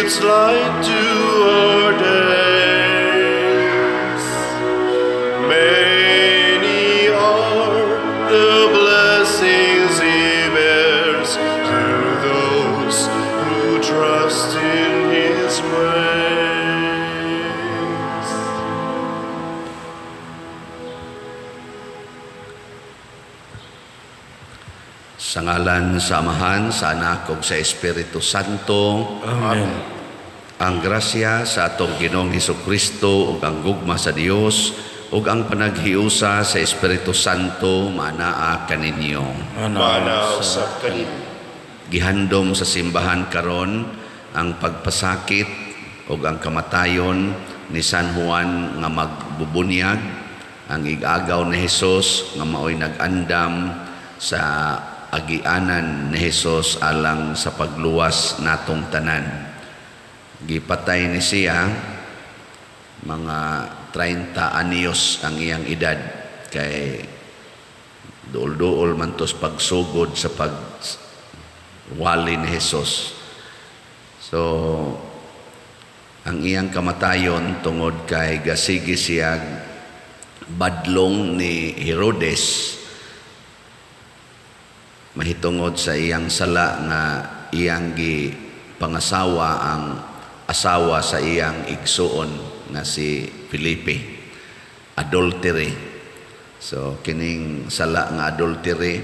Gives light to our days. Many are the blessings He bears to those who trust in His grace. Sa ngalan sa Amahan, sa Anak ug sa Espiritu Santo. Amen. Ang grasya sa atong Ginoong Hesukristo ug ang gugma sa Dios ug ang panaghiusa sa Espiritu Santo manaa kaninyo. Mana usab kanimo. Gihandom sa simbahan karon ang pagpasakit ug ang kamatayon ni San Juan nga magbubunyag, ang igagaw ni Hesus nga maoy nag-andam sa agianan ni Hesus alang sa pagluwas natong tanan. Gipatay ni siya mga 30 anyos ang iyang edad, kay duol-duol man tos pagsugod sa pagwali ni Hesus. So ang iyang kamatayon tungod kay gasigi siya badlong ni Herodes mahitungod sa iyang sala nga iyang gi pangasawa ang asawa sa iyang igsuon nga si Felipe, adultery. So kining sala nga adultery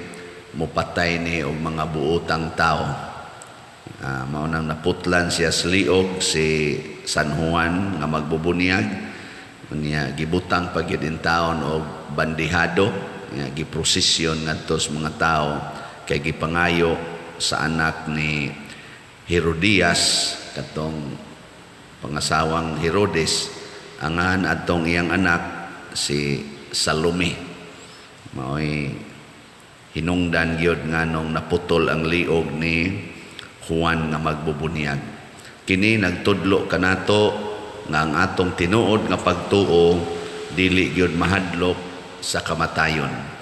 mupatay ni og mga buotang tao. Mao nang naputlan siya sa liog si San Juan nga magbubunyag. Unya gibutang pa gyud in taon og bandihado, nga giprosesyon ngadto sa mga tao kay gipangayo sa anak ni Herodias, katong pangasawang Herodes, angan atong iyang anak si Salome. Maoy hinungdan gyud nganong naputol ang liog ni Juan nga magbubunyag. Kini nagtudlo kanato nga ang atong tinuod nga pagtuo dili gyud mahadlok sa kamatayon.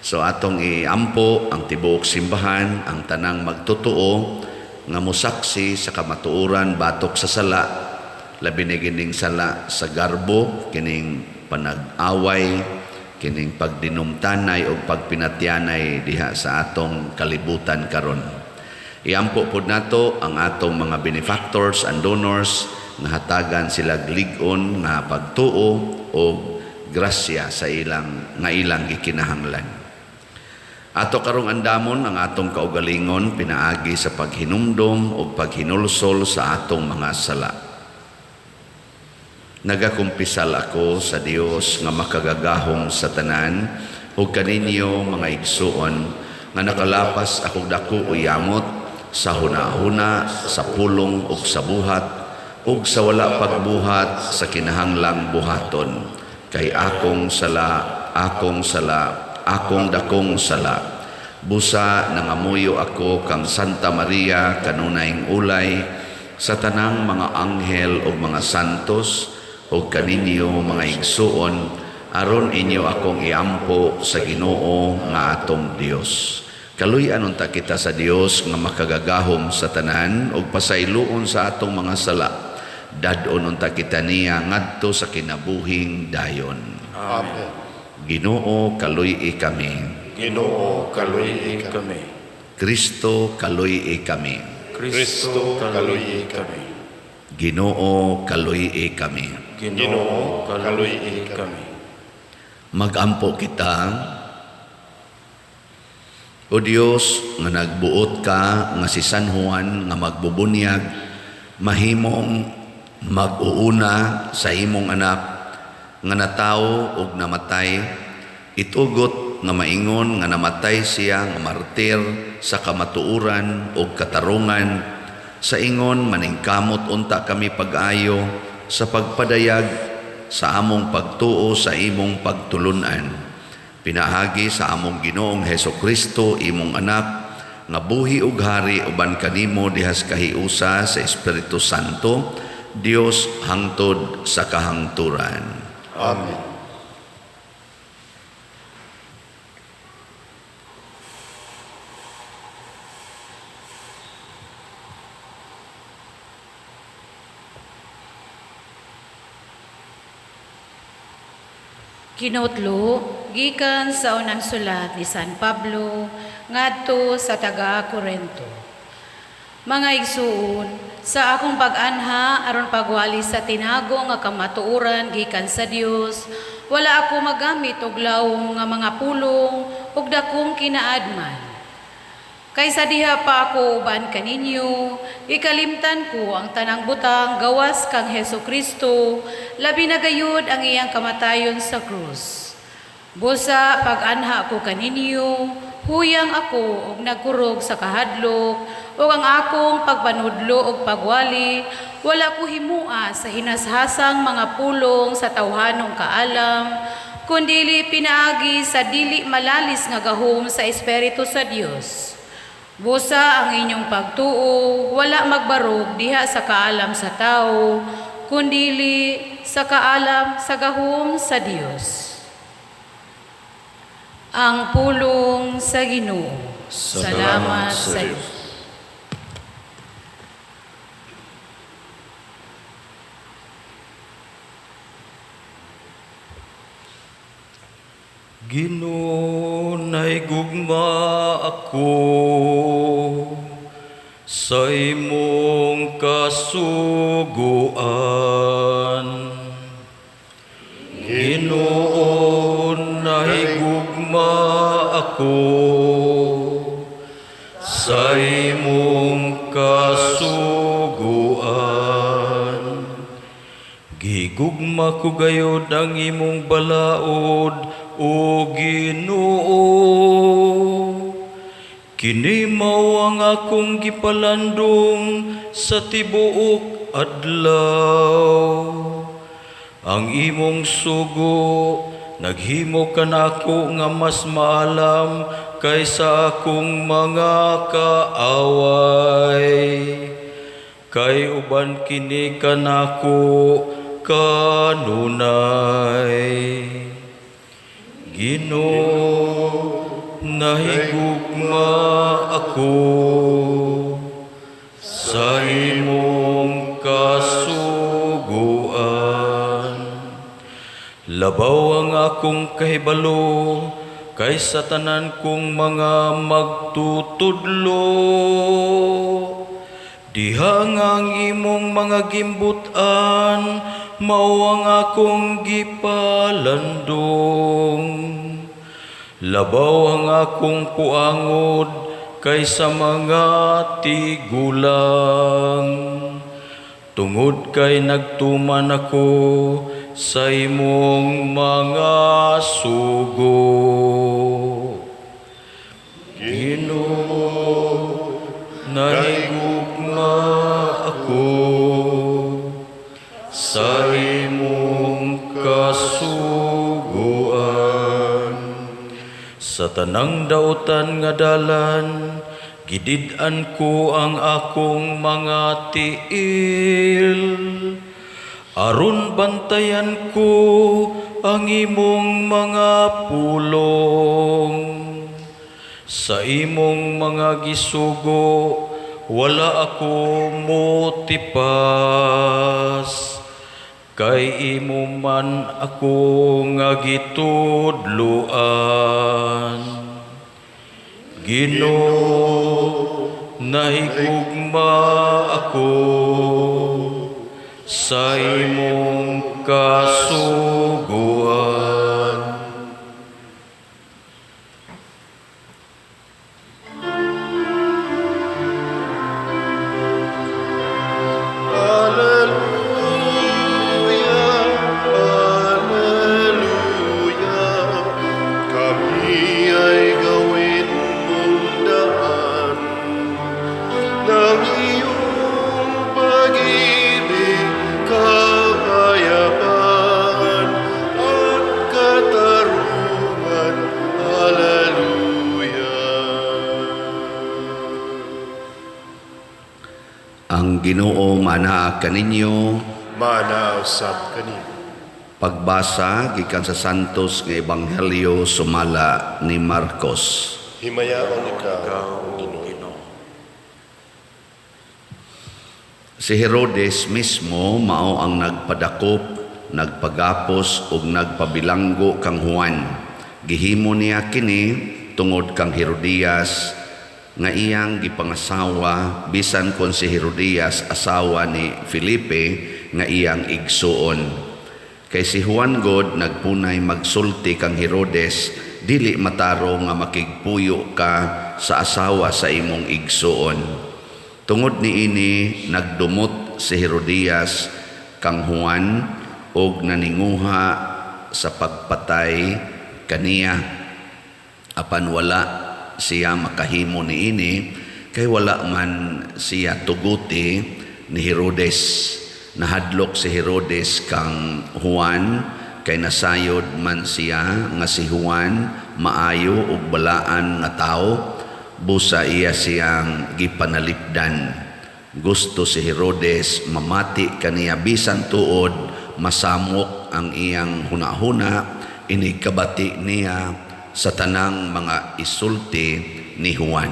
So atong iampo ang tibuok simbahan, ang tanang magtotoo nga mosaksi sa kamatuoran batok sa sala, labi na kining sala sa garbo, kining panag-away, kining pagdinumtanay o pagpinatyanay diha sa atong kalibutan karon. Iampo pod nato ang atong mga benefactors and donors nga hatagan sila lig-on nga pagtuo o grasya sa ilang nga ilang gikinahanglan. Ato karong andamon ang atong kaugalingon pinaagi sa paghinumdom o paghinulsol sa atong mga sala. Nagakumpisal ako sa Dios nga makagagahom sa tanan ug kaninyo mga igsuon nga nakalapas akong dako o yamot sa hunahuna, sa pulong ug sa buhat ug sa wala pagbuhat sa kinahanglang buhaton, kay akong sala, akong sala, akong dakong sala. Busa nangamuyo ako kang Santa Maria kanunayng ulay sa tanang mga anghel ug mga santos ug kaninyo mga igsuon, aron inyo akong iampo sa Ginoo nga atong Dios. Kaluy-an unta kita sa Dios nga makagagahom sa tanan ug pasayloon sa atong mga sala. Dad-on unta kita niya ngadto sa kinabuhing dayon. Amen. Ginoo, kaluy-i kami. Ginoo, kaluy-i kami. Kristo, kaluy-i kami. Kristo, kaluy-i kami. Ginoo, kaluy-i kami. Ginoo, kaluy-i kami. Magampo kita. O Dios, nga nagbuot ka nga si San Juan nga magbubunyag, mahimong mag-uuna sa imong anak nga natawo ug namatay, itugot nga maingon nga namatay siya nga martir sa kamatuoran ug katarungan, sa ingon maningkamot unta kami pag-ayo sa pagpadayag sa among pagtuo sa imong pagtulun-an. Pinaagi sa among Ginoong Hesukristo, imong anak, nga buhi ug hari uban kanimo dihas kahiusa sa Espiritu Santo, Dios hangtod sa kahangturan. Amen. Kinotlo gikan sa unang sulat ni San Pablo ngadto sa taga Korento. Mga igsuon, sa akong pag-anha aron pagwali sa tinago nga kamatuoran gikan sa Dios, wala ako magamit og lawom nga mga pulong ug dakong kinaadman. Kay sa diha pa ako uban kaninyo, ikalimtan ko ang tanang butang gawas kang Heso Kristo, labi na gayud ang iyang kamatayon sa krus. Busa pag-anha ko kaninyo, huyang ako og nagkurog sa kahadlok, ug ang akong pagpanudlo og pagwali, wala ko himua sa hinashasang mga pulong sa tawhanong kaalam, kundili pinaagi sa dili malalis nga gahom sa Espiritu sa Dios. Busa ang inyong pagtuo, wala magbarog diha sa kaalam sa tao, kundili sa kaalam sa gahom sa Dios. Ang pulong sa Ginoo. Salamat sa Diyos. Ginoo, nahigugma ako sa imong kasuguan. Ginoo, nahigugma ako sa imong kasuguan. Gigugma ko gayod ang imong balaod, o Ginoo. Kini mao ang akong gipalandong sa tibuok adlaw. Ang imong sugo naghimo kanako nga mas maalam kaysa akong mga kaaway. Kay uban kini kanako kanunay. Ginoo, nahigugma ako sa imong kasuguan. Labaw ang akong kahibalo kaysa tanan kong mga magtutudlo. Diha nga ang imong mga gimbutan, mao ang akong gipalandong. Labaw ang akong puangod kaysa mga tigulang. Tungod kay nagtuman ako sa imong mga sugo. Ginoo, nahigugma ako sa imong kasuguan. Sa tanang dautan nga dalan, gidid-an ko ang akong mga tiil. Aron bantayan ko ang imong mga pulong. Sa imong mga gisugo, wala ako motipas. Kay imo man ako nga gitudloan. Ginoo, nahigugma ako sa imong kasuguan. Alleluia, Alleluia, kami ay gawin mong daan ng iyong pag-ibig, kapayapaan at katarungan. Alleluia. Ang Ginoo manaa kaninyo. Mana usab kanimo. Pagbasa gikan sa Santos nga Ebanghelyo sumala ni Marcos. Himayaon ikaw, Ginoo. Si Herodes mismo mao ang nagpadakop nagpagapos ug nagpabilanggo kang Juan. Gihimo niya kini tungod kang Herodias nga iyang gipangasawa, bisan kon si Herodias asawa ni Felipe nga iyang igsuon. Kay si Juan god nagpunay magsulti kang Herodes, dili matarong nga makigpuyo ka sa asawa sa imong igsuon. Tungod niini nagdumot si Herodias kang Juan og naninguha sa pagpatay kaniya. Apan wala siya makahimo niini kay wala man siya tuguti ni Herodes. Nahadlok si Herodes kang Juan kay nasayod man siya nga si Juan maayo ug balaan nga tawo, busa iya siyang gipanalipdan. Gusto si Herodes mamati kaniya bisan tuod masamok ang iyang hunahuna inig kabati niya sa tanang mga isulti ni Juan.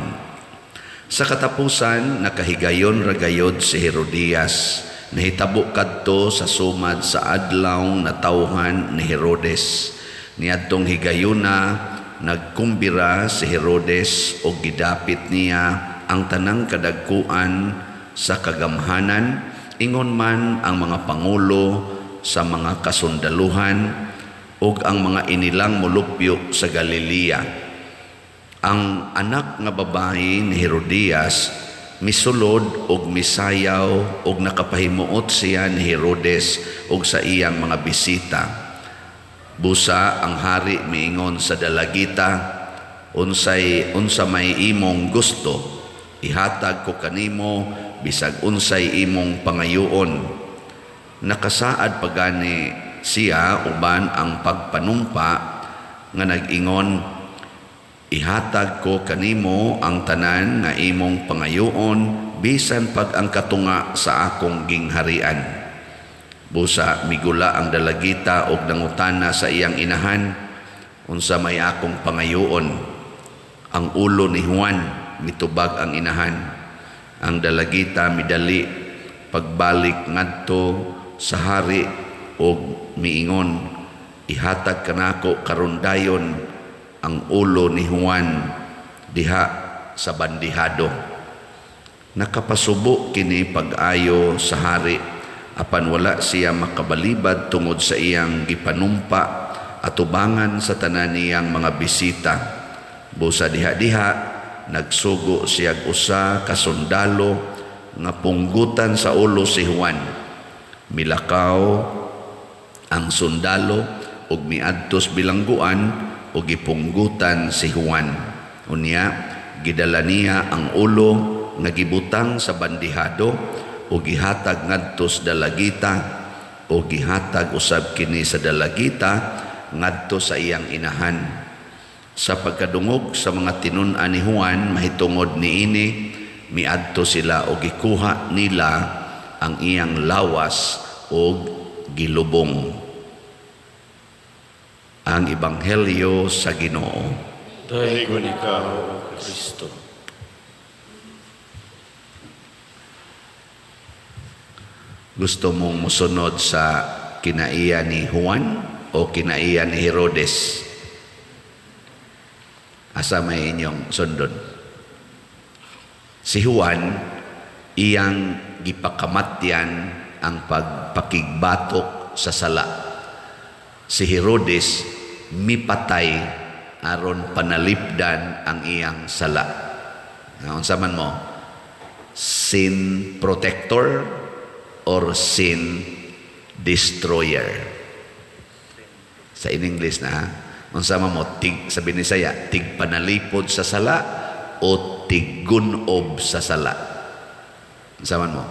Sa katapusan, nakahigayon ra gayod si Herodias. Nahitabo kadto sa sumad sa adlaw natawhan ni Herodes. Niadtong higayuna, nagkumbira si Herodes og gidapit niya ang tanang kadagkuan sa kagamhanan, ingon man ang mga pangulo sa mga kasundaluhan ug ang mga inilang molupyo sa Galilea. Ang anak nga babae ni Herodias misulod og misayaw og nakapahimuot siya ni Herodes og sa iyang mga bisita. Busa ang hari miingon sa dalagita, unsay unsa may imong gusto, ihatag ko kanimo bisag unsay imong pangayoon. Nakasaad pagani siya uban ang pagpanumpa nga nag-ingon, ihatag ko kanimo ang tanan nga imong pangayoon bisan pag ang katunga sa akong gingharian. Busa migula ang dalagita og nangutana sa iyang inahan, unsa may akong pangayoon? Ang ulo ni Juan, mitubag ang inahan. Ang dalagita midali pagbalik ngadto sa hari og miingon, ihatag kanako karon dayon ang ulo ni Juan diha sa bandihado. Nakapasubo kini pag-ayo sa hari, apan wala siya makabalibad tungod sa iyang gipanumpa atubangan sa tanan niyang mga bisita. Busa diha-diha nagsugo siya usa ka sundalo nga punggutan sa ulo si Juan. Milakaw ang sundalo ug miadtos bilangguan ug gipunggutan si Juan. Unya gidala niya ang ulo nga gibutang sa bandihado ug gihatag ngadto sa dalagita, ug gihatag usab kini sa dalagita ngadto sa iyang inahan. Sa pagkadungog sa mga tinun-an ni Juan mahitungod niini, miadto sila og gikuha nila ang iyang lawas og gilubong. Ang Ebanghelyo sa Ginoo. Daygon ikaw, O Kristo. Gusto mong musunod sa kinaiya ni Juan o kinaiya ni Herodes? Asa may inyong sundon? Si Juan, iyang gipakamatyan ang pagpakigbatok sa sala. Si Herodes, mipatay aron panalipdan ang iyang sala. Unsa man mo? Sin protector or sin destroyer? Sa in English na, ha? Unsa man mo, tig, sa Binisaya, tig panalipod sa sala o tiggunob sa sala? Unsa man mo?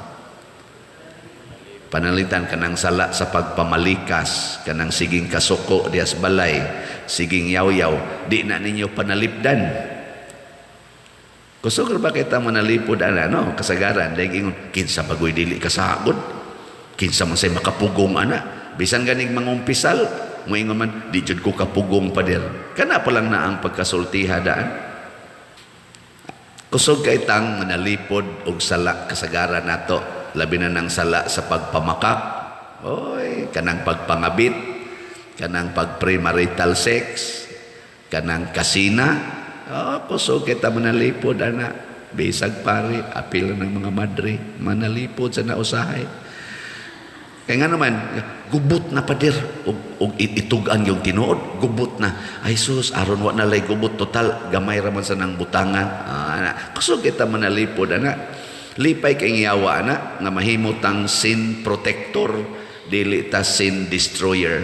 Panalitan kanang sala sa pagpamalikas, kanang siging kasuko dias balay, siging yaw-yaw, di na ninyo panalipdan. Kusog ba kita manalipod ana, no? Kasagaran dahil ingon, kinsa bagoy dili kasagod, kinsa man say makapugong ana, bisan ganing mangumpisal, moingon man di jud ko kapugong pader. Kana pa lang na ang pagkasultiha daan. Kusog kay tang manalipod og sala kasagaran nato, labi na ng sala sa pagpamakak, Oy, kanang pagpangabit, kanang pag-premarital sex, kanang kasina. Oh, kusog kita manalipod ana. Bisag pare, apil ng mga madre, manalipod sa nausahay. Kaya nga naman, gubot na, pader, ug itugan yung tinuod, gubot na. Ay sus, aron wa na lay gubot, total, gamay raman sa nang butanga. Ah, ana. Kusog kita manalipod, ana. Lipay kay yawa, ana, nga mahimo tang sin protector, dili ta sin destroyer.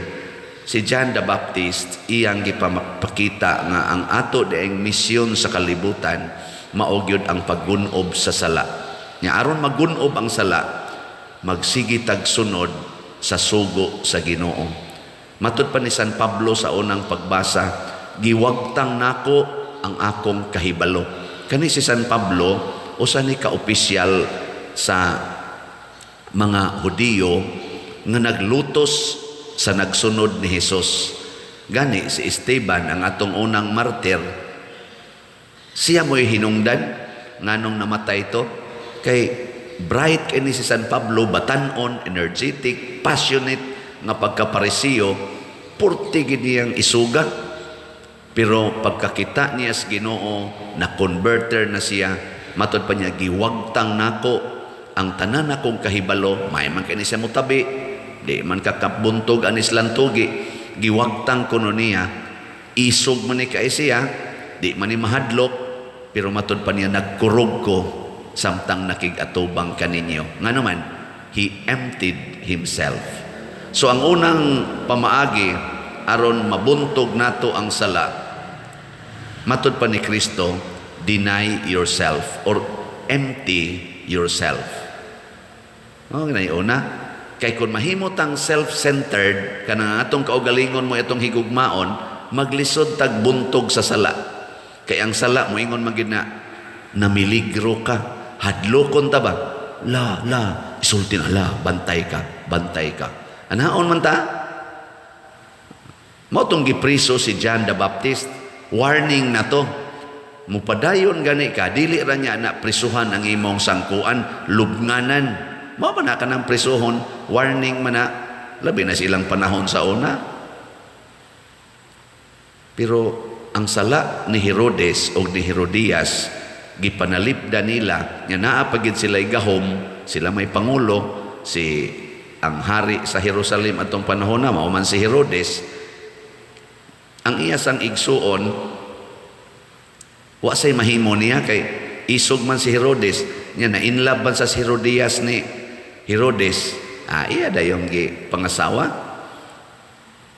Si John the Baptist, iyang gipakita nga ang ato diayng misyon sa kalibutan, mao gyud ang paggunob sa sala. Nya aron magunob ang sala, magsige tag sunod sa sugo sa Ginoo. Matud pa ni San Pablo sa unang pagbasa, "Giwagtang nako ang akong kahibalo." Kani si San Pablo, usa ni ka opisyal sa mga Hudiyo nga naglutos sa nagsunod ni Hesus. Gani si Esteban, ang atong unang martir, siya mo'y hinungdan nganong namatay to, kay bright kay ni si San Pablo, batanon, energetic, passionate nga pagkaparisiyo, purti gid niyang isuga. Pero pagkakita niya sa Ginoo, na converter na siya. Matod pa niya, "Giwagtang nako ang tanan akong kahibalo." May man kini siya mutabi, di man kakabuntog anis lantugi. Giwagtang kuno niya, isog man ni kay siya, di man ni mahadlok, pero matod pa niya, "Nagkurog ko samtang nakig-atubang kaninyo." Nga naman, he emptied himself. So ang unang pamaagi aron mabuntog nato ang sala, matod pa ni Kristo, deny yourself or empty yourself. Oh, ganay una. Kay kung mahimo tang self-centered, kanang atong kaugalingon mo itong higugmaon, maglisod tag buntog sa sala. Kay ang sala moingon man gid na namiligro ka, hadlokon ta ba? La, la, isulti na la, bantay ka, bantay ka. Anaon man ta? Mao tong gipriso si John the Baptist. Warning na to. Mupadayon gani ka, dili ra niya na prisuhan ang imong sangkuan, lubnganan. Mao man na kanang prisuhon, warning man na, labi na silang panahon sa una. Pero ang sala ni Herodes o ni Herodias, gipanalipda nila, nga naa pa gid sila gahom, sila may pangulo, si ang hari sa Jerusalem atong panahon na, mao man si Herodes. Ang iya sang igsuon, wa say mahimo niya kay isog man si Herodes niya, na in love man sa si Herodias ni Herodes. Ah, iya dayong gi pangasawa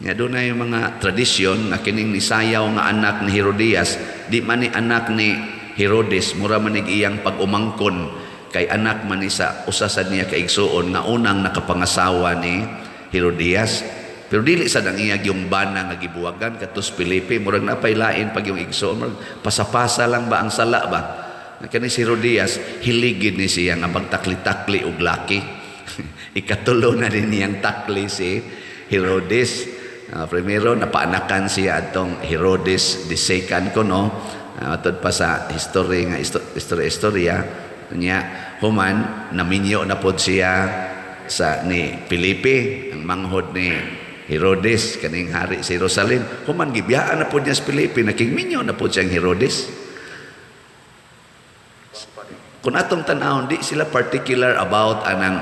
nga doon na yung mga tradisyon nga kining nisayaw nga anak ni Herodias, di man ni anak ni Herodes, mura man nig iyang pag-umangkon kay anak man ni sa usa sa niya kaigsuon nga unang nakapangasawa ni Herodias. Pero dili sad ang iya yung bana nga gibuwagan katos Felipe, murag napay lain pag yung igsuon, murag pasapasa lang ba ang sala ba. Kani si Herodias, hiligid ni siya nga pagtakli-takli og laki. Ikatulo na din niyang takli si Herodes. Primero napaanakan siya atong Herodes the Second ko, no. Atod pa sa history nga istorya istorya niya, human naminyo na pod siya sa ni Felipe, ang manghod ni Herodes, kaning hari sa Jerusalem. Human gibiyaan na pod niya si Felipe, naking minyo na pod siyang Herodes. Kung atong tan-awon, di sila particular about anang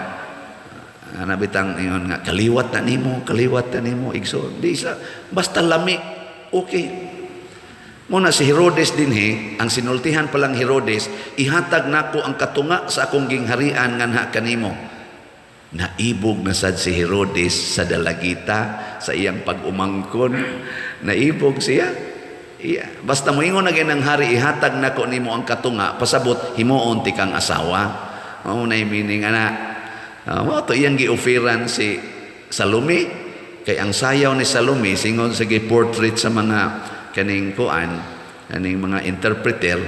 ana bitang ingon nga kaliwat na nimo, kaliwat na nimo igsoon. Di sila, basta lami, okay. Muna si Herodes dinhi, ang sinultihan palang Herodes, "Ihatag nako ang katunga sa akong gingharian nganha kanimo." Naibog na sad si Herodes sa dalagita, sa iyang pag-umangkon. Naibog siya. Iya. Basta moingon na ng hari, "Ihatag nako nimo ang katunga," pasabot himuon ti kang asawa. Mao na meaning ana. Mao to iyang gi-offeran si Salome, kay ang sayaw ni Salome, singon sa gi-portrait sa mga kaning kuan, kaning mga interpreter,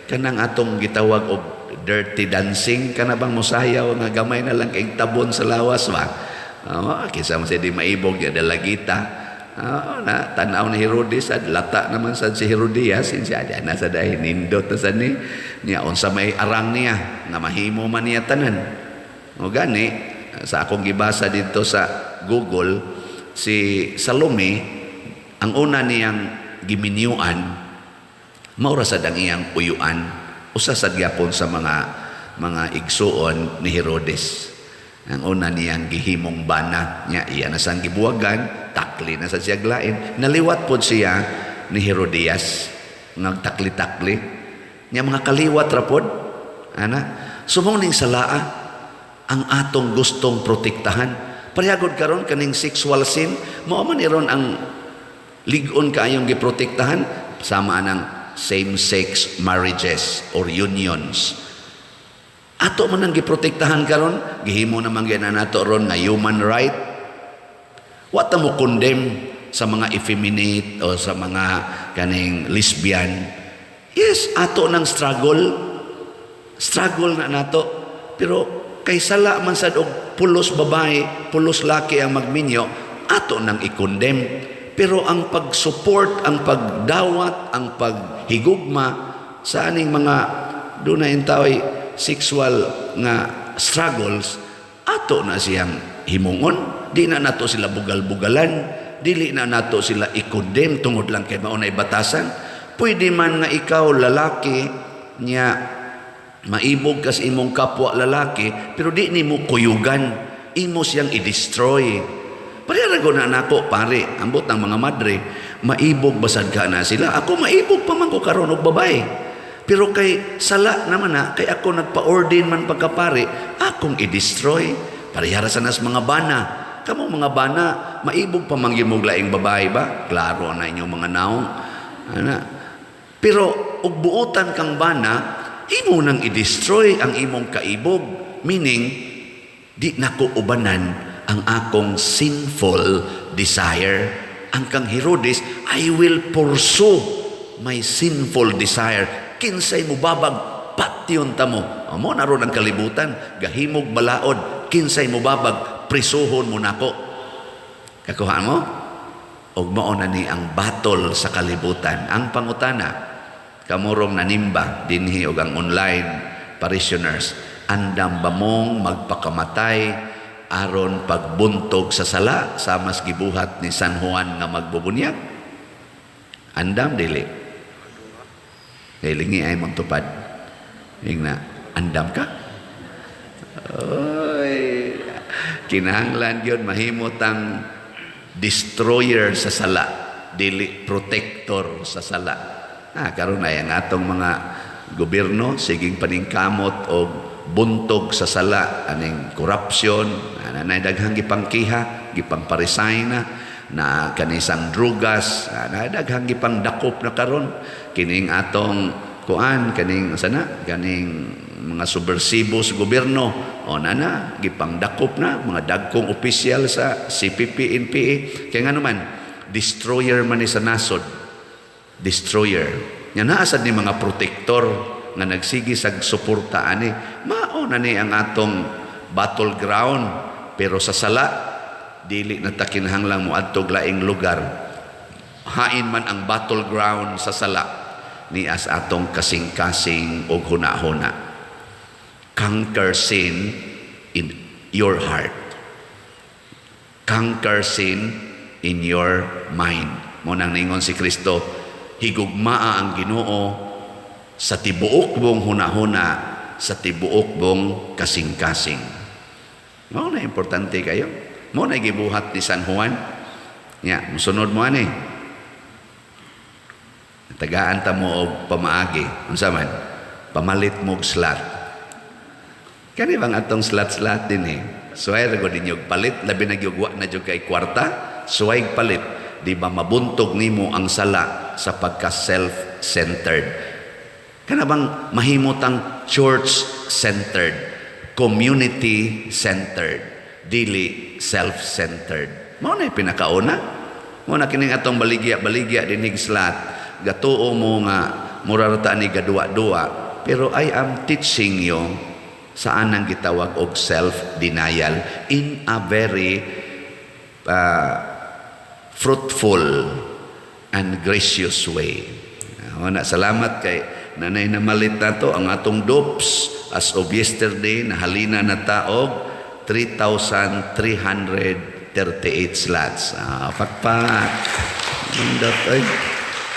kanang atong gitawag og dirty dancing, kana bang mosayaw nga gamay na lang kay tabon sa lawas ba. Oh, kinsa man siya di maibog ya dalagita. Oh, na tanaw ni Herodes ad lata naman sad si Herodias, siya na sa dahil nindot na sad ni niya, unsa may arang niya nga mahimo man niya tanan. O gani Sa akong gibasa dito sa Google, si Salome, ang una niyang giminyuan, maura sad ang iyang uyuan, usa sad gyapon sa mga igsuon ni Herodes. Ang una niyang gihimong bana niya, iya na sang gibuwagan, takli na sa siya lain. Naliwat pod siya ni Herodias, nagtakli-takli. Niya mga kaliwat ra pod. Ana, so mao ning salaa ang atong gustong protektahan. Parehagod karon kaning sexual sin, mao man iron ang lig-on kaayong giprotektahan sama anang same-sex marriages or unions. Ato man ang giprotektahan karon, gihimo naman gyud na nato ron nga human right. Wa ta mo condemn sa mga effeminate o sa mga kaning lesbian. Yes, ato nang struggle. Struggle na nato. Pero kay sala man sad og pulos babae, pulos laki ang magminyo, ato nang i-condemn. Pero ang pag-support, ang pagdawat, ang paghigugma sa aning mga dunay tao'y sexual nga struggles, ato na siyang himungon. Di na nato sila bugal-bugalan, dili na nato sila i-condemn tungod lang kay mao na batasan. Pwede man nga ikaw lalaki nya maibog ka sa imong kapwa lalaki, pero di nimo kuyugan, imo siyang i-destroy. Pareha ra na nako, pare, ambot ng mga madre, maibog basad ka na sila. Ako maibog pa man ko karon og babae. Pero kay sala naman na, kay ako nagpa-ordain man pagkapare, akong i-destroy. Parehara sa nas mga bana. Kamo mga bana, maibog pa man gyud mong laing babae ba? Klaro na inyong mga naong. Ana. Pero og buotan kang bana, imo nang i-destroy ang imong kaibog. Meaning, di nako ubanan ang akong sinful desire. Ang kang Herodes, "I will pursue my sinful desire. Kinsay mubabag, patyon ta mo." Amo na ron ang kalibutan, gahimog balaod, kinsay mubabag, prisuhon mo nako. Kakuha mo? Og mao na ni ang battle sa kalibutan. Ang pangutana, kamurong nanimba dinhi og ang online parishioners, andam ba mong magpakamatay aron pagbuntog sa sala sa mas gibuhat ni San Juan nga magbubunyag? Andam dili? Hilingi ay mong tupad. Ingna, andam ka? Oy, kinahanglan yun mahimot ang destroyer sa sala, dili protector sa sala. Ah, karon ay ang atong mga gobyerno siging paningkamot og buntog sa sala aning corruption, na daghang gipangkiha, gipangparesign na na kanisang drugas, na daghang gipangdakop na karon kining atong kuan, kaning sana kaning mga subversibo sa gobyerno o na gipangdakop na mga dagkong opisyal sa CPP, NPA. Kaya nga naman destroyer man ni sa nasod, destroyer nga naa sad ni mga protector nga nagsige sag suporta ani. Mao na ni ang atong battleground. Pero sa sala, dili na ta kinahanglang moadtog laing lugar. Hain man ang battleground sa sala, nias atong kasing-kasing og huna-huna. Conquer sin in your heart, conquer sin in your mind. Mo nang ningon si Kristo, higugmaa ang Ginoo sa tibuok mong hunahuna, sa tibuok mong kasing-kasing. Mao na importante kayo. Mao na gibuhat ni San Juan. Nya, musunod mo ani. Tagaan ta mo og pamaagi. Unsa man? Pamalit mo og slot. Kani bang atong slot-slot din eh. Suway ra gud ninyo palit, labi na gyud wa na jud kay kwarta, suway palit. Di ba mabuntog nimo ang sala sa pagka self-centered? Kana bang mahimutang church-centered, community-centered, dili self-centered? Mao na pinakauna. Mao na kining atong baligya-baligya dinig slot. Gatuo mo nga mura ra ta ni gaduwa-duwa, pero I am teaching you saan ang gitawag og self-denial in a very fruitful and gracious way. Na, salamat kay nanay na malit na to ang atong dupes as of yesterday, nahalina na taog 3,338 slots. Pakpak. Nindot oy.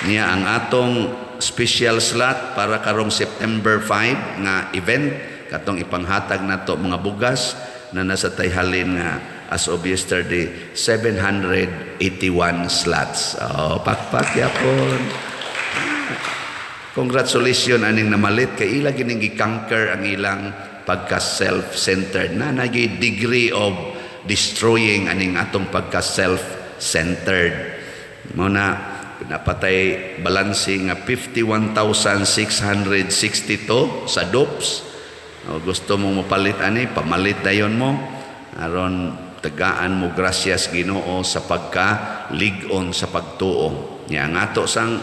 Niya ang atong special slot para karong September 5 nga event katong ipanghatag nato mga bugas na nasa tayhalin nga as of yesterday 781 slots. Oh, pakpak yapon. Congratulations aning namalit kay ila gining gi-conquer ang ilang pagka self-centered na nagi degree of destroying aning atong pagka self-centered. Mo na napatay balanse nga 51,662 sa DOPS. O, gusto mo mapalit ani, pamalit dayon mo aron tagaan mo grasyas Ginoo sa pagka lig-on sa pagtuo. Nya ang ato sang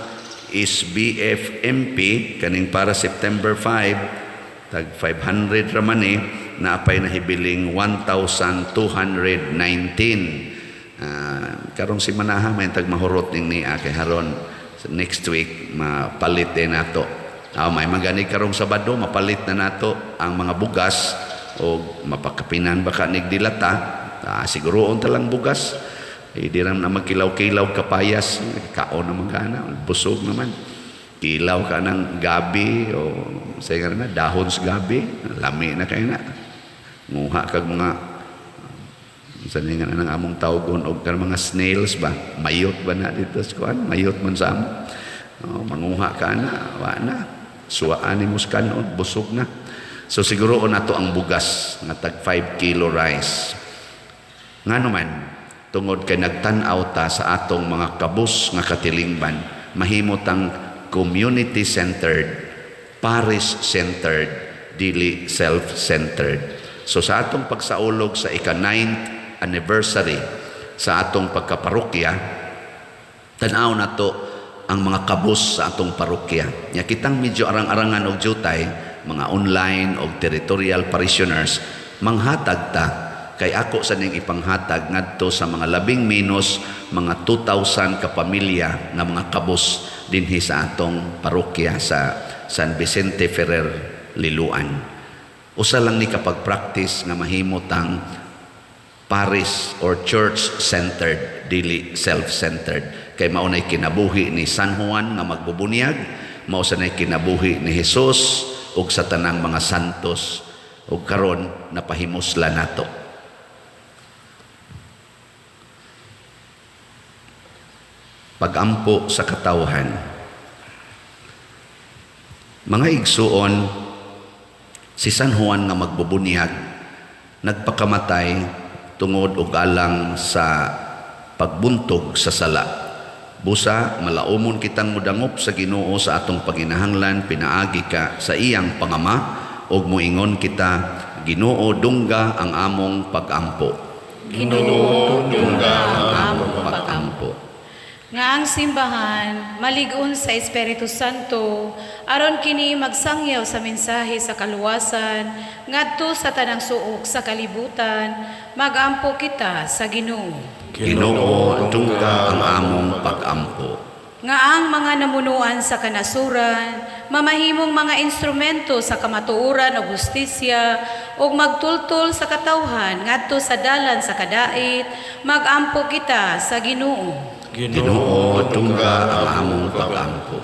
SBFMP kaning para September 5 tag 500 ra man ni, naapay nahibiling 1,219. Karong simanaha may tag mahurot ning niya kay haron next week mapalit din nato. May magani karong Sabado mapalit na nato ang mga bugas o mapakapinan baka nigdilata. Siguro unta lang bugas. Di ra na magkilaw-kilaw kapayas, kaon naman ka na, busog naman. Kilaw ka ng gabi o say nga na dahon sa gabi, lami na kay na. Nguha kag mga sa nga nang among tawgon og kan mga snails ba, mayot ba na dito sa kuan, mayot man sa amo. Oh, manguha ka na, wa na. Suwaan ni kanon, busog na. So siguro nato ang bugas nga tag 5 kilo rice. Ngano man, tungod kay nagtan-aw ta sa atong mga kabus nga katilingban, mahimo tang community-centered, parish-centered, dili self-centered. So sa atong pagsaulog sa ika-9th anniversary sa atong pagkaparokya, tan-aw nato ang mga kabus sa atong parokya. Nya kitang medyo arang-arangan og jutay, mga online og territorial parishioners, manghatag ta kay ako sa ning ipanghatag ngadto sa mga labing menos mga 2,000 ka pamilya nga mga kabus dinhi sa atong parokya sa San Vicente Ferrer, Liloan. Usa lang ni kapag practice nga mahimo tang parish or church-centered, dili self-centered. Kay mao nay kinabuhi ni San Juan nga magbubunyag, mao sa nay kinabuhi ni Jesus ug sa tanang mga santos ug karon napahimusla nato. Pagampo sa katawhan. Mga igsuon, si San Juan nga magbubunyag nagpakamatay tungod og alang sa pagbuntog sa sala. Busa malaumon kitang mudangop sa Ginoo sa atong panginahanglan, pinaagi ka sa iyang pangama ug moingon kita, Ginoo dungga ang among pagampo. Ginoo dungga ang ang among among pagampo. Nga ang simbahan malig-on sa Espiritu Santo aron kini magsangyaw sa mensahe sa kaluwasan ngadto sa tanang suok sa kalibutan, magampo kita sa Ginoo. Ginoo dungga ang among pagampo. Nga ang mga namunuan sa kanasuran mamahimong mga instrumento sa kamatuoran o hustisya ug magtultol sa katawhan ngadto sa dalan sa kadait, magampo kita sa Ginoo. Ginoo dungga ang among pagampo.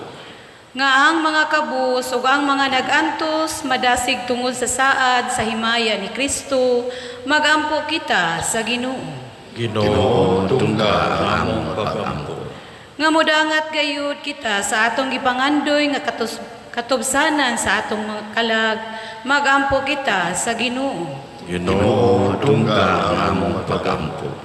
Nga ang mga kabus ug ang mga nag-antos madasig tungod sa saad sa himaya ni Kristo, magampo kita sa Ginoo. Ginoo dungga ang among pagampo. Nga modangat gayud kita sa atong gipangandoy nga katubsanan sa atong mga kalag, magampo kita sa Ginoo. Ginoo dungga ang among pagampo.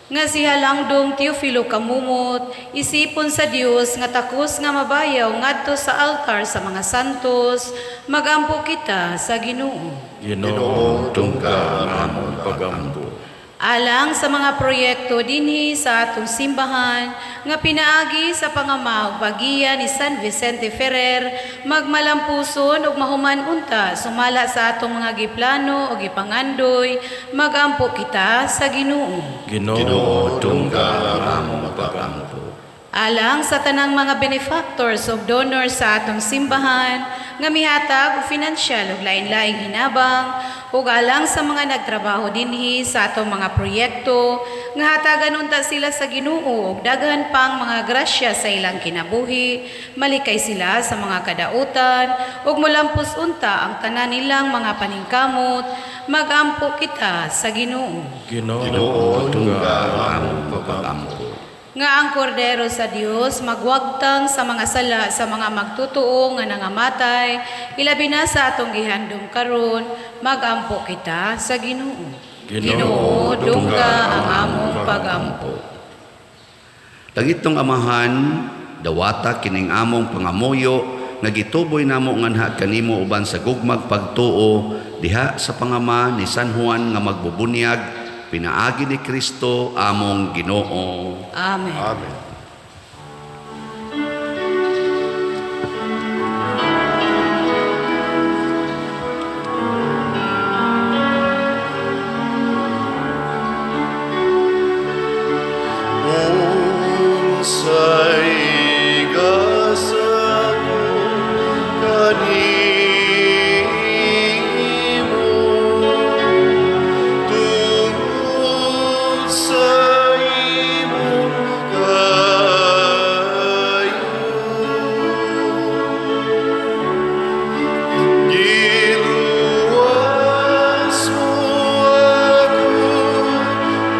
Nga si Halangdong Teofilo Camomot, isipon sa Dios nga takos nga mabayaw ngadto sa altar sa mga santos, magampo kita sa Ginoo. Ginoo dungga ang among pagampo. Alang sa mga proyekto dinhi sa atong simbahan nga pinaagi sa pangama ug pagiya ni San Vicente Ferrer, magmalampuson ug mahuman unta sumala sa atong mga giplano ug gipangandoy, magampo kita sa Ginoo. Ginoo dungga ang among pagampo. Alang sa tanang mga benefactors ug donors sa atong simbahan nga mihatag og financial ug lain-laing hinabang Ug alang sa mga nagtrabaho dinhi sa atong mga proyekto, nga hatagan unta sila sa Ginoo og daghan pang mga grasya sa ilang kinabuhi, malikay sila sa mga kadautan ug molampos unta ang tanan nilang mga paningkamot, magampo kita sa Ginoo. Ginoo, Tungga ang among pagampo. Nga ang kordero sa Dios magwagtang sa mga sala sa mga magtutuo nga nangamatay, ilabi na sa atong gihandom karon, magampo kita sa Ginoo. Ginoo, dungga ang among pagampo. Langitnong Amahan, dawata kining among pangamuyo nga gituboy namo nganha kanimo uban sa gugmag pagtuo diha sa pangama ni San Juan nga magbubunyag pinaagi ni Kristo among Ginoo. Amen. Amen. Unsay gasa ko kanimo tungod sa imong kaayo, giluwas mo ako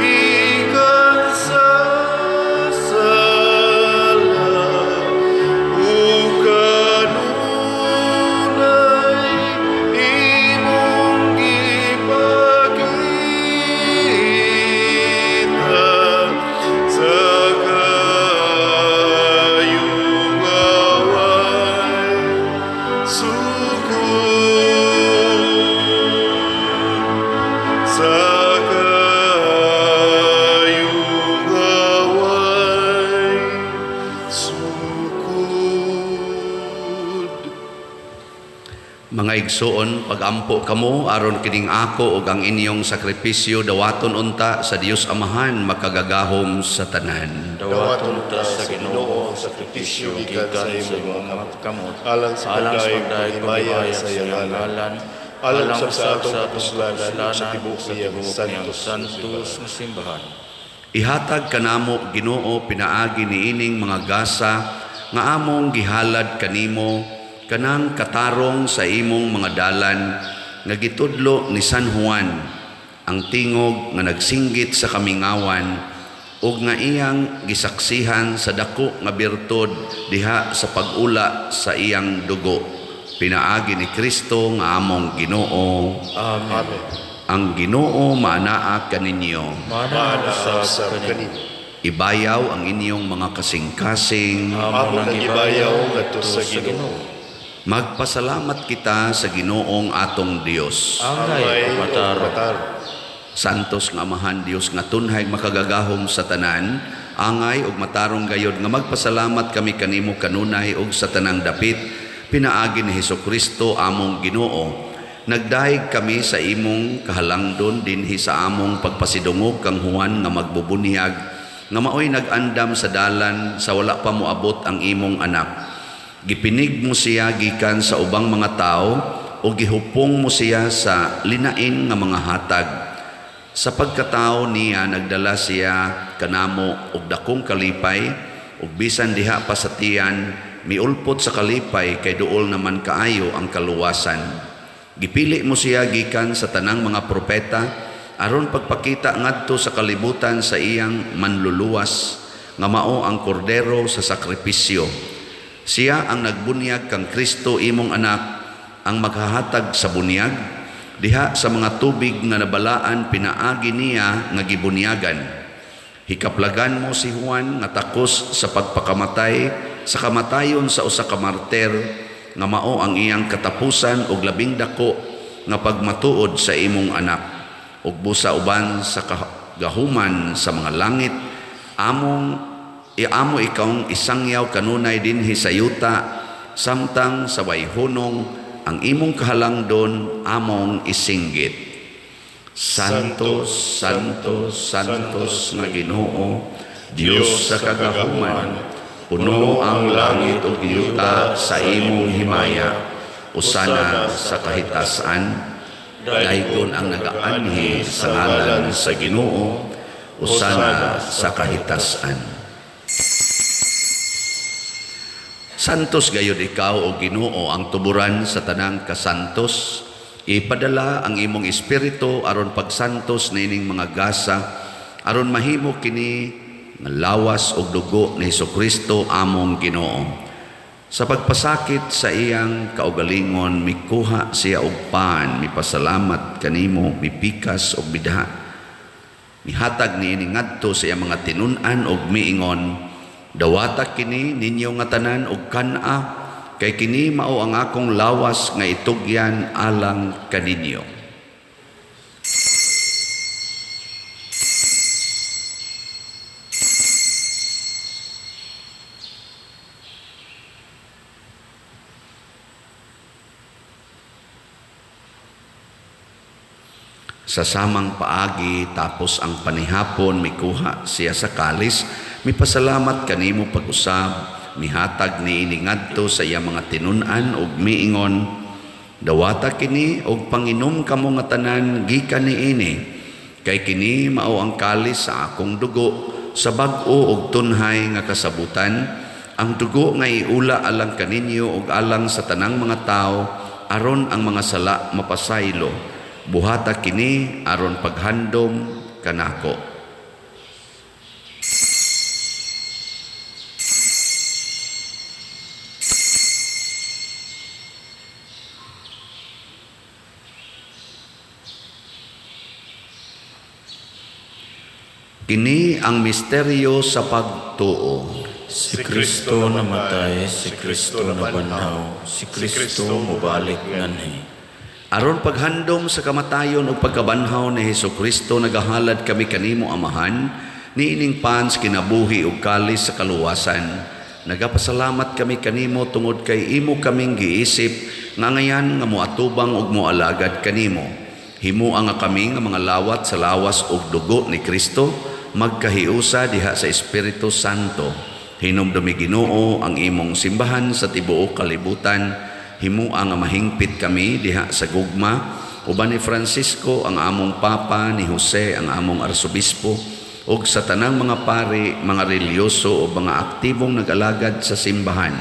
gikan sa sala ug kanunay imong gipakita sa kaayo nga way sukod, sa kaayo nga way sukod. Mga igsoon, pagampo kamo aron kining ako ug ang inyong sakripisyo dawaton unta sa Dios Amahan makagagahom sa tanan. Dawaton ta sa Ginoo ang sakripisyo gikan sa imong mga kamot, alang sa alang sa pagdayeg pagdayeg paghimaya paghimaya sa iyang ngalan, ngalan, alang sab sa atong kapuslanan kapuslanan ug ug sa tibuok niyang santos santos nga simbahan. Ihatag kanamo, Ginoo, pinaagi niining mga gasa nga among gihalad kanimo, kanang katarong sa imong mga dalan nga gitudlo ni San Juan, ang tingog nga nagsinggit sa kamingawan ug nga iyang gisaksihan sa dako nga birtud diha sa pag-ula sa iyang dugo, pinaagi ni Kristo nga among Ginoo. Amen. Amen. Ang Ginoo maanaa kaninyo. Maanaa Maanaa usab sab kanimo. kanimo. Ibayaw ang inyong mga kasing-kasing. Amo nang gibayaw ngadto sa Ginoo. Magpasalamat kita sa Ginoong atong Dios. Angay Angay ug matarong. matarong. Santos nga Amahan, Dios nga tunhay makagagahom sa tanan, angay ug matarong gayod nga magpasalamat kami kanimo kanunay ug sa tanang dapit pinaagi ni Hesukristo among Ginoo. Nagdayeg kami sa imong kahalangdon dinhi sa among pagpasidungog kang Juan nga magbubunyag nga maoy nag-andam sa dalan sa wala pa moabot ang imong anak. Gipinig mo siya gikan sa ubang mga tao o gihupong mo siya sa linain nga mga hatag. Sa pagkatao niya nagdala siya kanamo og dakong kalipay ug bisan diha pa sa tiyan miulpot sa kalipay kay duol naman kaayo ang kaluwasan. Gipili mo siya gikan sa tanang mga propeta aron pagpakita ngadto sa kalibutan sa iyang manluluwas nga mao ang kordero sa sakripisyo. Siya ang nagbunyag kang Kristo imong anak, ang maghahatag sa bunyag diha sa mga tubig nga nabalaan pinaagi niya nga gibunyagan. Hikaplagan mo si Juan nga takos sa pagpakamatay sa kamatayon sa usa ka martir nga mao ang iyang katapusan og labing dako nga pagmatuod sa imong anak. Ug busa uban sa gahuman sa mga langit among iamo ikawng isangyaw kanunay dinhi sa yuta, samtang sa wayhunong ang imong kahalangdon among isinggit. Santos, Santos, Santos nga Ginoo, Dios sa kagahuman, puno ang langit ug yuta sa imong himaya. Usana sa kahitasan. Daygon ang nagaanhi sa ngalan sa Ginoo, usana sa kahitasan. Santos gayud ikaw o Ginoo ang tuburan sa tanang kasantos. Ipadala ang imong espiritu aron pagsantos niining mga gasa, aron mahimo kini nga lawas ug dugo ni Hesukristo among Ginoo. Sa pagpasakit sa iyang kaugalingon, mikuha siya og pan, mipasalamat kanimo, mipikas og bidha. Mihatag niini ngadto sa iyang mga tinun-an og miingon, dawata kini ninyo nga tanan og kan-a, kay kini mao ang akong lawas nga itugyan alang kaninyo. Sa samang paagi, tapos ang panihapon, mikuha siya sa kalis, mipasalamat kanimo pag-usab, mihatag niini ngadto sa iya mga tinun-an ug miingon, dawata kini og panginom kamo nga tanan gikan niini, kay kini mao ang kalis sa akong dugo sa bag-o ug tunhay nga kasabutan, ang dugo nga iula alang kaninyo ug alang sa tanang mga tawo, aron ang mga sala mapasaylo. Buhata kini aron paghandom kanako. Kini ang misteryo sa pagtuo. Si Kristo namatay, si Kristo nabanhaw, si Kristo mobalik nganhi. Aron paghandom sa kamatayon ug pagkabanhaw ni Hesukristo, nagahalad kami kanimo Amahan, niining pan sa kinabuhi ug kalis sa kaluwasan. Nagapasalamat kami kanimo tungod kay imo kaming giisip nga ngayan nga moatubang ug moalagad kanimo. Himoa nga kami nga mga lawat sa lawas ug dugo ni Kristo, magkahiusa diha sa Espiritu Santo. Hinumdumi Ginoo ang imong simbahan sa tibuok kalibutan. Himoa nga mahingpit kami diha sa gugma, uban ni Francisco ang among Papa, ni Jose ang among Arsobispo, ug sa tanang mga pari, mga reliyoso o mga aktibong nag-alagad sa simbahan.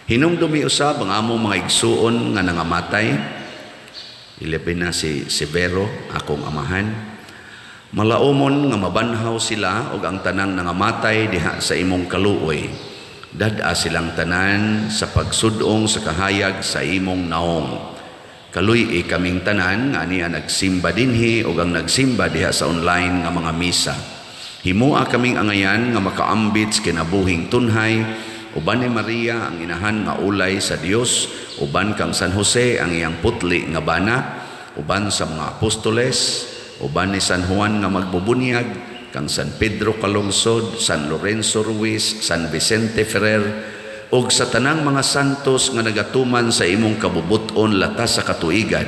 Hinumdumi usab ang among mga igsuon nga nangamatay, ilabi na si Severo, akong amahan. Malaumon nga mabanhaw sila ug ang tanang nangamatay diha sa imong kaluoy. Dad-a silang tanan sa pagsudong sa kahayag sa imong naong. Kaluy-i kaming tanan nga ania nagsimba dinhi ug ang nagsimba diha sa online nga mga misa. Himoa kaming angayan nga makaambit sa kinabuhing tunhay, uban ni Maria ang inahan nga ulay sa Dios, uban kang San Jose ang iyang putli nga bana, uban sa mga apostoles, uban ni San Juan nga magbubunyag, kang San Pedro Calungsod, San Lorenzo Ruiz, San Vicente Ferrer, ug sa tanang mga santos nga nagatuman sa imong kabubut-on latas sa katuigan.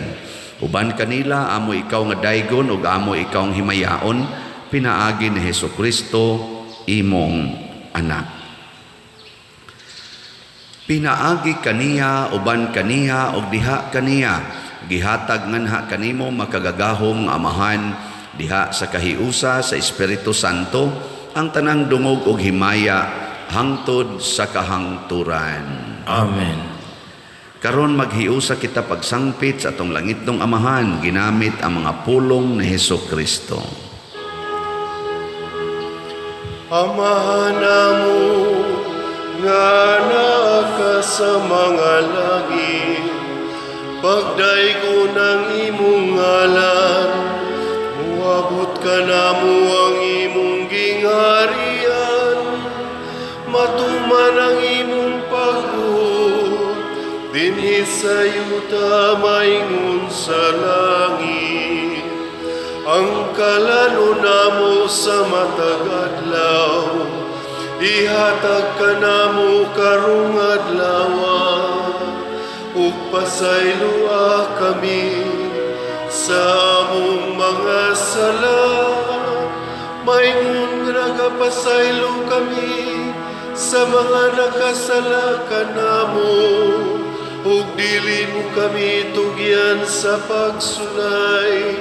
Uban kanila amo ikaw nga daygon ug amo ikaw ang himayaon, pinaagi ni Hesukristo imong anak. Pinaagi kaniya, uban kaniya ug diha kaniya, gihatag nganha kanimo makagagahom nga Amahan diha sa kahiusa sa Espiritu Santo ang tanang dungog ug himaya hangtod sa kahangturan. Amen. Karon maghiusa kita pagsangpit sa atong langitnong Amahan ginamit ang mga pulong ni Hesukristo. Amahan namo nga naa ka sa mga langit, pagdaygon ang imong ngalan, muabot ka namo ang imong gingharian, matuman ang imong pagbuot dinhi sa yuta maingon sa langit. Ang kalalo namo sa matag adlaw, ihatag ka namo karong adlawa, ug pasayloa kami sa among mga sala, maingon nga nagapasaylo kami sa mga nakasala kanamo. Ug dili mo kami tugyan sa pagsulay,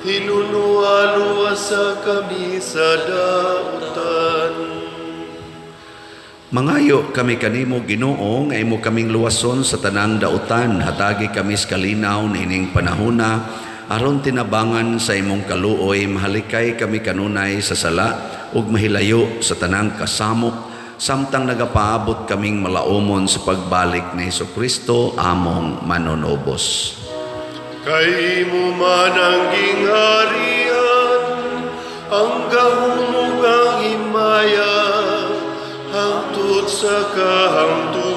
hinunua luwasa kami sa dautan. Mangayo kami kanimo, Ginoo, nga imo kaming luwason sa tanang dautan. Hatagi kami sa kalinaw niining panahona aron tinabangan sa imong kaluoy mahalikay kami kanunay sa sala ug mahilayo sa tanang kasamok samtang nagapaabot kaming malaumon sa pagbalik ni Hesukristo among manunubos. Kay imo man ang gingharian, ang gahom ug ang himaya, hangtod sa kahangturan.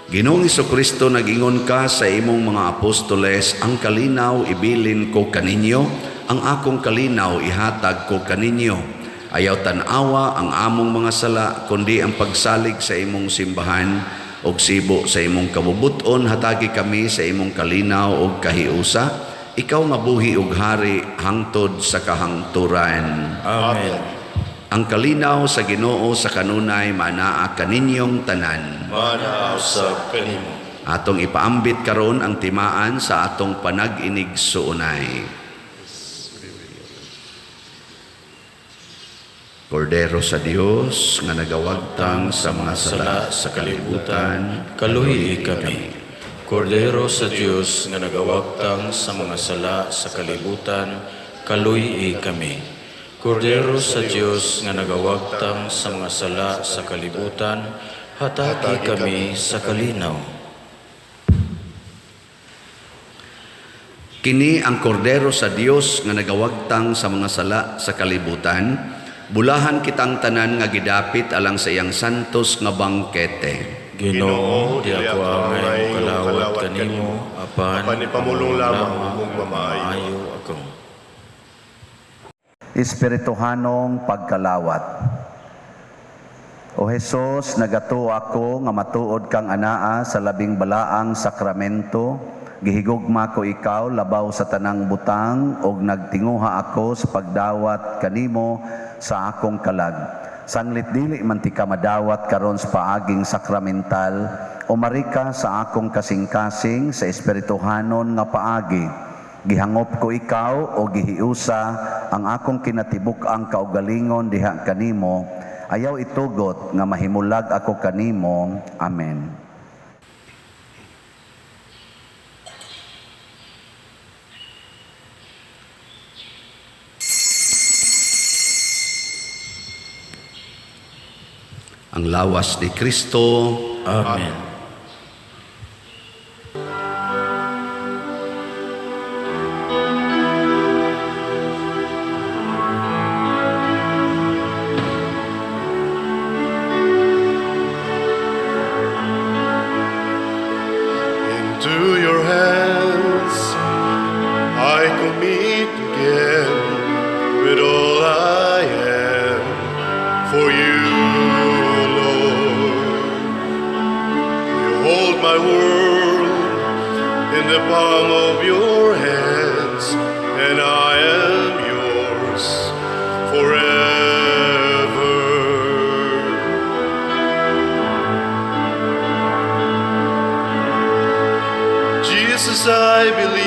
Ginoong Kristo, nag-ingon ka sa imong mga apostoles, "Ang kalinaw ibilin ko kaninyo, ang akong kalinaw ihatag ko kaninyo." Ayaw tan-awa ang among mga sala, kundi ang pagsalig sa imong simbahan ug sibo sa imong kabubuton, hatagi kami sa imong kalinaw ug kahiusa. Ikaw nga buhi ug hari hangtod sa kahangturan. Amen. Ang kalinaw sa Ginoo sa kanunay manaa kaninyong tanan. Manaa usab kanimo. Atong ipaambit karon ang timaan sa atong panag-inigsuonay. Kordero sa Dios nga nagawagtang sa mga sala sa kalibutan, kaluhi kami. Kordero sa Dios nga nagawagtang sa mga sala sa kalibutan, kaluhi kami. Kordero sa Dios nga nagawagtang sa mga sala sa kalibutan, hatagi kami sa kalinaw. Kini ang kordero sa Dios nga nagawagtang sa mga sala sa kalibutan. Bulahan kitang tanan nga gidapit alang sa iyang santos nga bangkete. Ginoo, di ako angay kalawat kanimo, apan apan ipamulong lamang ug mamaayo maayo ako. Espirituhanong pagkalawat. O Hesus, nagatuo ako nga matuod kang anaa sa labing balaang sakramento. Gihigugma ko ikaw labaw sa tanang butang ug nagtinguha ako sa pagdawat kanimo sa akong kalag. Sanglit dili man ti ka madawat karon sa paaging sakramental, umari ka sa akong kasing-kasing sa espirituhanon nga paagi. Gihangop ko ikaw o gihiusa ang akong kinatibuk-ang kaugalingon diha kanimo. Ayaw itugot nga mahimulag ako kanimo. Amen. Ang lawas ni Kristo. Amen. Into your hands I commit again with all I am for you, Lord. You hold my world in the palm of your hands, and I am yours forever. Jesus, I believe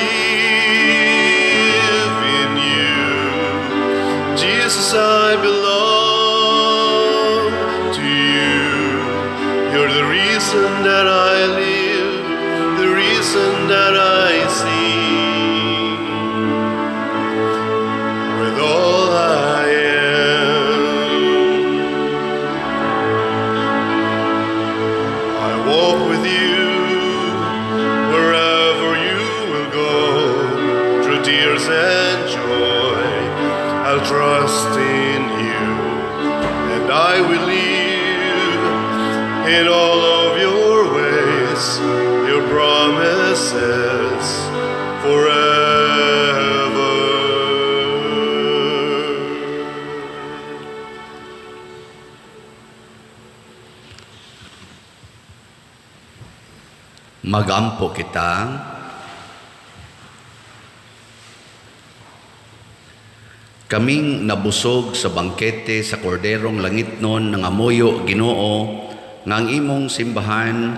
in you. Jesus, I belong to you. You're the reason that I live, the reason that I sing. With all I am, I walk with you wherever you will go, through tears and joy. I'll trust in you, and I will live in all of your ways, your promises forever. Magampo kita. Kaming nabusog sa bangkete sa korderong langitnon, nangamuyo, Ginoo, nga ang imong simbahan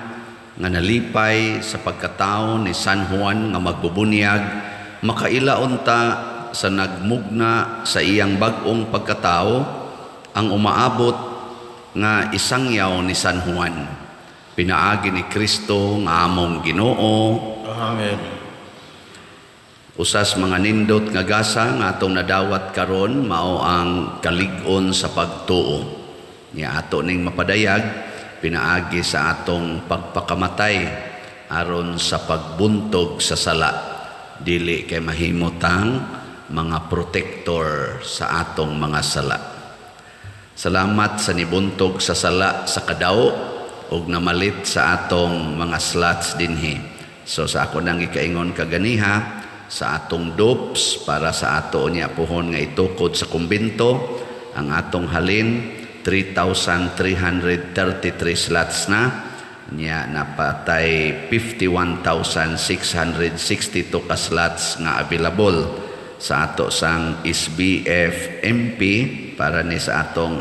nga nalipay sa pagkatao ni San Juan nga magbubunyag, makaila unta sa nagmugna sa iyang bag-ong pagkatao ang umaabot nga isangyaw ni San Juan. Pinaagi ni Kristo nga among Ginoo. Amen. Usas mga nindot nga gasa nga atong nadawat karon mao ang kalig-on sa pagtuo. Nya ato ning mapadayag pinaagi sa atong pagpakamatay aron sa pagbuntog sa sala, dili kay mahimutang mga protektor sa atong mga sala. Salamat sa nibuntog sa sala sa kadao ug namalit sa atong mga slots dinhi. So sa ako nang ikaingon kaganiha sa atong dopes para sa ato niya puhon nga itukod sa kumbento, ang atong halin 3,333 slots na niya, napatay 51,662 ka slots nga available sa ato sang SBF MP para ni sa atong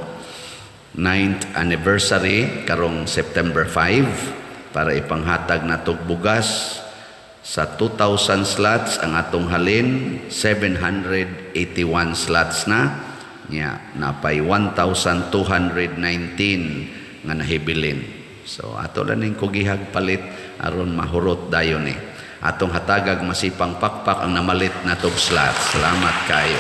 9th anniversary karong September 5 para ipanghatag natog bugas. Sa 2,000 slots ang atong halin, 781 slots na niya, napay 1,219 nga nahibilin. So ato lang ning kugihag palit aron mahurot dayon ni. Atong hatagag masipang pakpak ang namalit natog slots. Salamat kayo.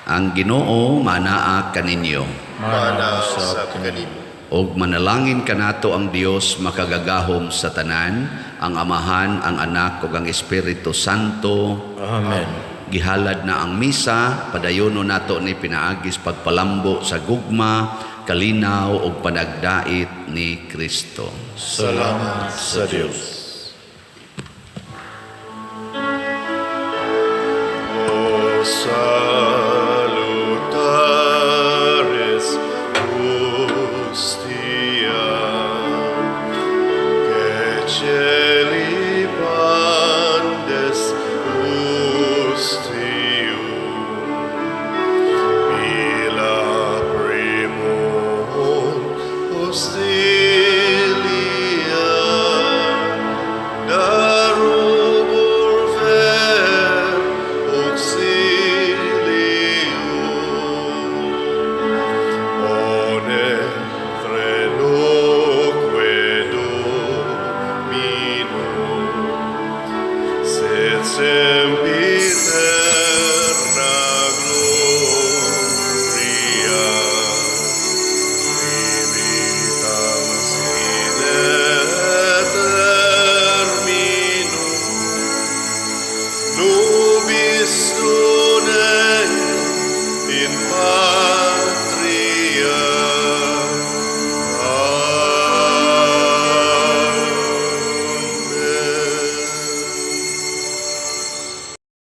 Ang Ginoo manaa kaninyo. Mana usab kanimo. Og manalangin kanato ang Dios makagagahom sa tanan, ang Amahan, ang Anak ug ang Espiritu Santo. Amen. Gihalad na ang misa, padayono nato ni pinaagis pagpalambo sa gugma, kalinaw ug panagdait ni Kristo. Salamat sa Dios. O salutaris hostia, che celi pandes ustium, illa primum hostilia, darubur fer auxilium, one frenoque Domino, sed sempiterna gloria, vivitam sine termino, nobis.